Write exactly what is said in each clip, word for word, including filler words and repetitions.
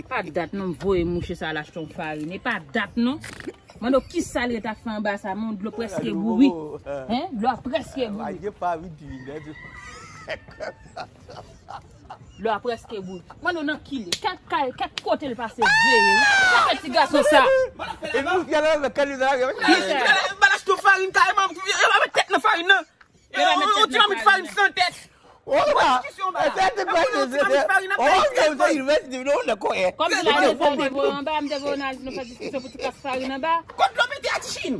Pa dat non, m voye mouche sa al achte yon farin. E pa dat non. Mande w kisa l ret ap fè anba sa, men dlo prèske bouri. Hein? Dlo a prèske bouri. Dlo a prèske bouri. Mande w nan ki li. Kèk kay, kèk kote l pase veye wi. Sa fè ti gason sa. E nou fyèl avèk kè li nan lari. Kisa? Yo pa met tèt nan farin nan. Yo pa met tèt nan farin. Yon ti mamit farin san tèt. Opa, ese te kwè se se te. Opa, se university, nou nan kòyè. Kòm si la, m te voye anba, m te voye nan nou fè diskisyon pou ti kas farin anba. Kot dlo mete a ti Chin?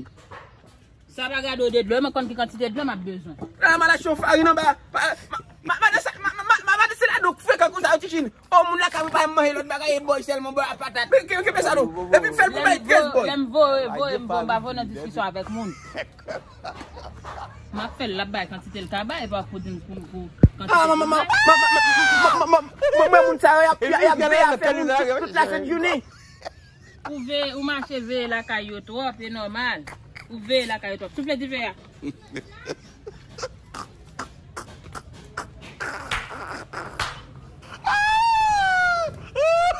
Sa pa gade w de dlo, mwen konn ki kantite dlo m ap bezwen. La, m al achte yon farin anba. Ma, ma, ma, madan sa, ma, ma, ma, ma, madan se la donk frekan konsa, yo ti Chin. O, moun lakay mwen pa manje lòt bagay, e bòy sèlman, bòy a patat. Men, ke, ke, men sa non. Epi m fè l pou bay trèz bòy. Lè m voye, voye, m voye, m pa voye nan diskisyon avèk moun. M ap fè l, l ap bay kantite l ka bay, epi w ap pou di m pou, pou kantite pou bay. Mwen, mwen, moun sa yo, y ap, y ap, y ap veye afè moun tout, tout la sent jounen. Ou veye, ou mache veye lakay yo twòp, e nòmal. Ou veye lakay yo twòp. Soufle dife a.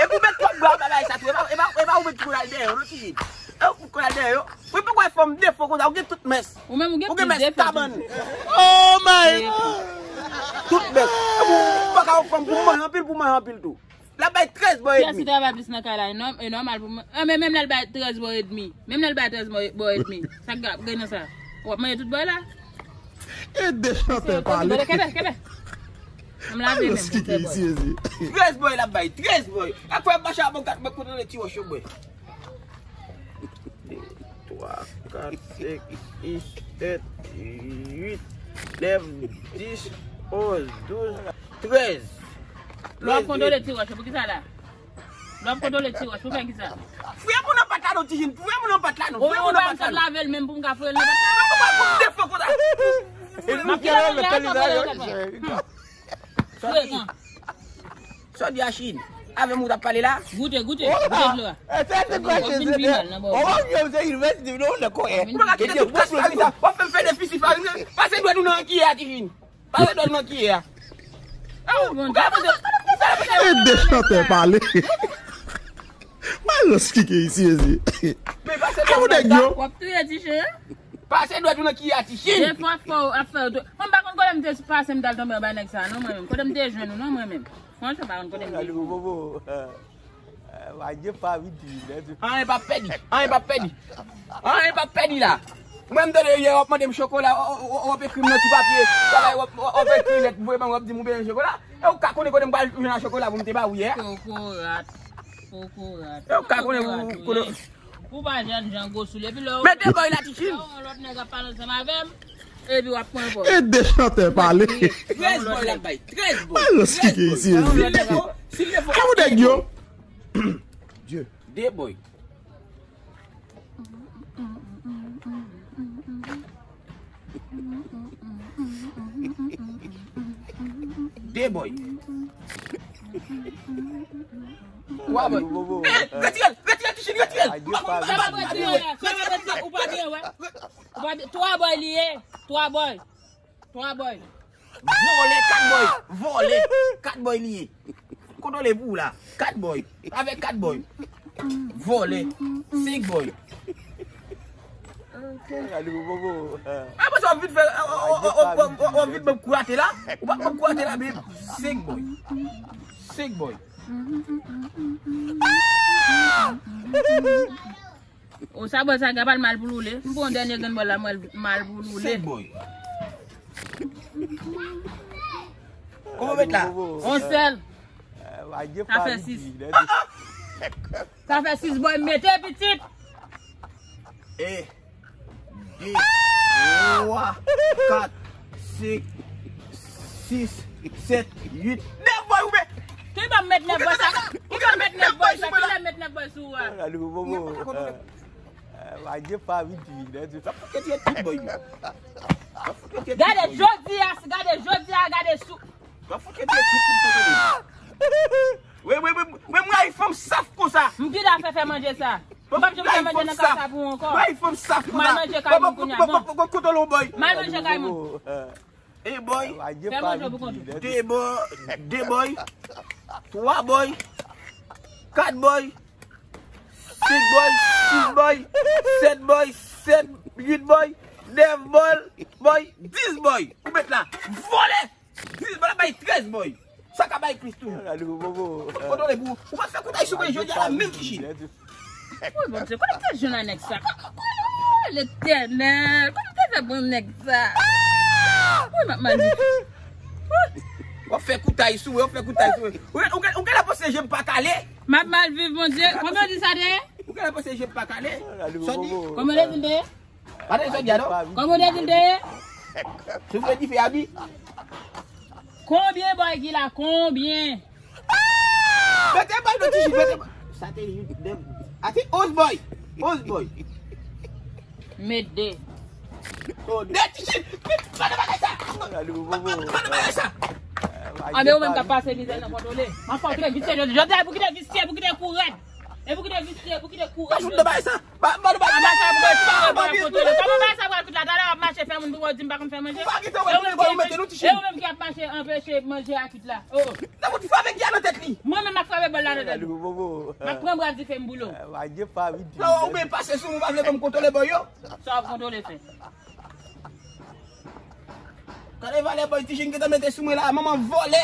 Epi w met twòp bra bagay sa tou. E pa, e pa, e pa ou met kou al dèyè yo, non, ti Jid. E ou kou al dèyè yo. Ou pa wè fanm defo konsa, ou gen tout mès. Ou menm ou gen plis defo. Ou gen mès kabann. Oh my God. Tout mès. Epi ou pa ka yon fanm pou manje anpil, pou manje anpil tou. L ap bay trèz bò edmi. Kiyès ki travay plis nan kay la? E nò-, e nòmal pou mwen. Ah, men menm lè l bay trèz bò edmi. Menm lè l bay trèz bò, bò edmi. Sa k gen nan sa? W ap manje tout bò la? E de chantè pale. Kenbe, kenbe. Ann lave men m, kenbe bò. Trèz bò l ap bay, trèz bò. Ak fè mache avòkat mwen kontwole ti wòch yo, bò. De, twa, kat, senk, sis, sèt, uit, nèf, dis, onz, douz, trèz. Lè w ap kontwole ti wòch yo, poukisa la? Lè w ap kontwole ti wòch, pou fè kisa? Fouye moun nan pat la non, ti Jin. Fouye moun nan pat la non. Fouye moun nan pat la non. Ou pa m sot lave l menm pou m ka fouye l nan pat la. Mwen pa pou m defo konsa. M ap fouye l nan pat la. Fouye kan. Sa w di a Chin? Avè m ou t ap pale la? Goute, goute, goute dlo a. Sa se kwa se se. Ou pa vin pi mal nan bò. Ou pa vin se university, nou nan kòyè. Ou pa ka kite tout kras farin sa. W ap fè m fè defisi farin nan. Pase dwèt ou nan kiyè a, ti Chin. Pase dwèt ou nan kiyè a. E de chantè pale. Mwen lòs kike isi ezi. Men pase dwèt ou nan kiyè a. W ap touye ti Chin. Pase dwèt ou nan kiyè a, ti Chin. Defwa fò ap fè yo tou. Mwen pa konn kote m te pase m t al tonbe anba nèg sa non mwen menm. Kote m te jwenn ou non mwen menm. Franchman pa konn kote m te jwenn ou. Anyen p ap pèdi. Anyen p ap pèdi. Anyen p ap pèdi la. Mwen m tande yè w ap mande m chokola, w ap ekri m nan ti papye. Bagay w ap, w ap ekri lèt voye ban mwen, w ap di m ou bezwen chokola. E ou ka konnen kote m pral jwenn a chokola pou m te ba ou yè a? Kokorat. Kokorat. E ou ka konnen pou kote. Ou pa jèn jan gwo soulye. Epi lè w, mete bòy la, ti Chin. Lè w wè yon lòt nèg ap pale ansanm avè m, epi w ap pran bòy. E de chantè pale. Trèz bòy l ap bay. Trèz bòy. Alòs kike isi ezi. Si l defo, si l defo. Kè ou nèg yo. De bòy. De bòy. Twa bòy. Eh, retire l, retire l, ti Chin, retire l. Ou pa konn sa p ap retire la, sa p ap retire, ou pa byen wè. Ou pa byen, twa bòy li ye, twa bòy. Twa bòy. Vòlè, kat bòy. Vòlè, kat bòy li ye. Kontwole pou ou la. Kat bòy. Avèk kat bòy. Vòlè. Senk bòy. Apre sa, w ap vin fè, w ap vin ban m kou atè la. Ou pa ban m kou atè la, men senk bòy. Senk bòy. O, sa bòl sa gen pa l mal pou l woule. M pran yon dènye grenn bòl la, m wè l mal pou l woule. Senk bòy. Kòman w met la? On sèl. Sa fè sis. Sa fè sis bòy, mete pitit. E, de, twa, kat, senk, sis, sèt, uit, nèf bòy ou met. Ki ban m met nèf bòy sa? Ki ban m met nèf bòy sa? Ki lè m met nèf bòy sou ou a? Gade jodi a, gade jodi a, gade sou. Wi, wi, wi, wi, m rayi fanm saf konsa. M kite afè fè manje sa. M p ap janm fè manje nan kay sa pou ou ankò. M rayi fanm saf konsa. M al manje kay moun kounye a, bon. Kontwole yon bòy. M al manje kay moun. E bòy. Fè manje pou kont ou. De bòy, de bòy. Twa bòy. Kat boy, senk boy, sis boy, sèt boy, sèt, uit boy, nèf boy, boy, dis boy. Ou met la. Vòlè! Dis boy, bay trèz boy. Sa ka bay plis tou. Gade pou bobo. Kontwole pou ou. Ou pa fè koutay sou mwen jodi a la menm Tichit. Wi, Bondye, kote m te jwenn a nèg sa? Letènèl, kòman m te fè pran nèg sa? Wi, m ap mal viv. W ap fè koutay sou mwen, w ap fè koutay sou mwen. Ou gen, ou gen, ou gen la panse je m pa kale? M ap mal viv, Bondye. Kòman w di sa te ye? Ou gen la panse je m pa kale? Sa w di? Kòman w di sa te ye? Pa tande sa w di a non. Kòman w di te ye? Soufle dife a di. Konbyen boy ki la? Konbyen? Mete boy non Tichit, mete boy. Sa te youn, de. A se onz boy. Onz boy. Met de. De Tichit. Mete bagay sa. Mete bagay sa. Anben ou menm k ap pase mizè nan kontwole. M ap fè w kite visye jodi. Jodi a pou kite visye, pou kite kou rèd. E pou kite visye, pou kite kou rèd. Pa fout nan bagay sa. Ba, ba, ba, ba, ba, ba, ba, kontwole. Kòman bagay sa pral kout la? Talè w ap mache fè moun pou w di m pa konn fè manje. Pa kite wè moun pou mete nou Tichit. E ou menm ki ap mache anpeche manje a kit la. Oh, oh. Nan moun frape ki a nan tèt li. Mwen menm m ap frape bòl la nan tèt li. M ap pran bra dife m boule w. Non, ou byen pase sou mwen, ou pa vle ban m kontwole boy yo. Sa w ap kontwole fè? Gade valè boy Tichit gentan mete sou mwen la, manman vòlè.